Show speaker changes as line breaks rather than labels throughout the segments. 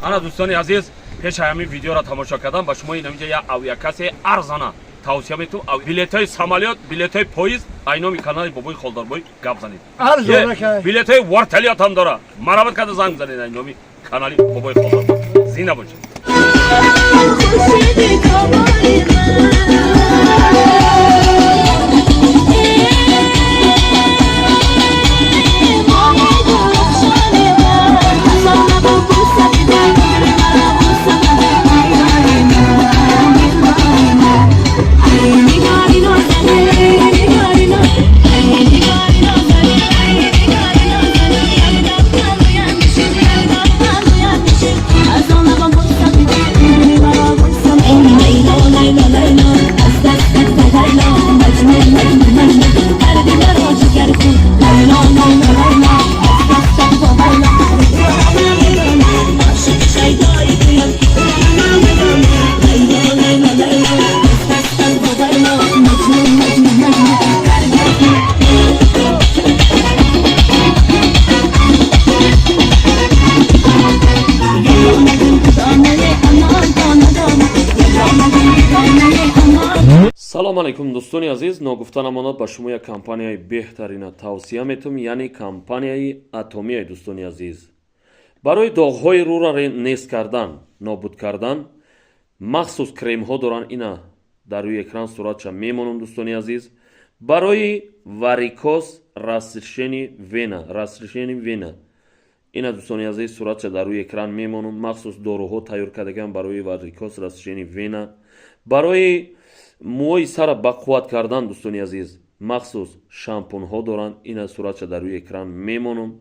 Ана, дӯстони азиз, пеши ҳамин видеоро тамошо кардан ба шумо инаминҷа як авиакассаи арзона тавсия метум. Билетҳои самолёт, билетҳои поезд, ай номи канали Бобои Холдорбой гап занед.
Арзона кай.
Билетҳои вертолёт ҳам дора. Марҳамат карда занг занед ай номи канали Бобои Холдорбой. Зинда бошед.
Хуршеди камоли ман. Моҳи дурахшони ман, аз он лабу бӯса бидеҳ, маро бӯса баде. Дилбари ман, дилбари ман, ай нигори нозанин, нигори нозанин, ай нигори нозанин, ай нигори нозанин, як дам паҳлӯям бишин, як дам паҳлӯям бишин, аз он лабам бӯса бидеҳ, маро бӯса. Лайло, Лайло, Лайло, аз дастат Лайло, Маҷнун, Маҷнун, Маҷнун карди маро ҷигархун. Лайло, Лайло, Лайло, аз дастат Лайло, медонам, ошиқ шайдои туям, медонам. Лайло, Лайло, Лайло, аз дастат Лайло, Маҷнун, Маҷнун, Маҷнун карди.
Салом алейкум, дӯстони азиз. Ногуфта намонад, ба шумо як компанияи беҳтарина тавсия метум, яъне компанияи Атомияи. Дӯстони азиз, барои доғҳои рӯра нест кардан, нобуд кардан махсус кремҳо доранд. Ина дар рӯи экран суратша мемонам, дӯстони азиз. Барои варикоз, расширение вена, расширение вена, ина, дӯстони азиз, суратша дар рӯи экран мемонам. Махсус доруҳо тайёр кардагиам барои варикоз, расширение вена. Барои мӯҳои сара бақувват кардан, дӯстони азиз, махсус шампунҳо доранд. Ина суратша дар рӯи экран мемонам.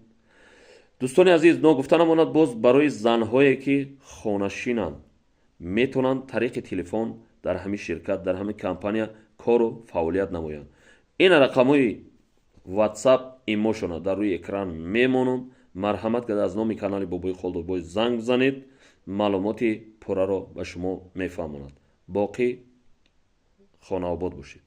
Дӯстони азиз, ногуфта намонад, боз барои занҳое ки хонашинанд, метавонанд тариқи телефон дар ҳамин ширкат, дар ҳамин компания кору фаъолият намоянд. Ина рақамҳои WhatsApp, имошона дар рӯи экран мемонам. Марҳамат карда аз номи канали Бобои Холдорбой занг бизанед, маълумоти пурраро ба шумо мефаҳмонад. Боқӣ хонаобод бошед.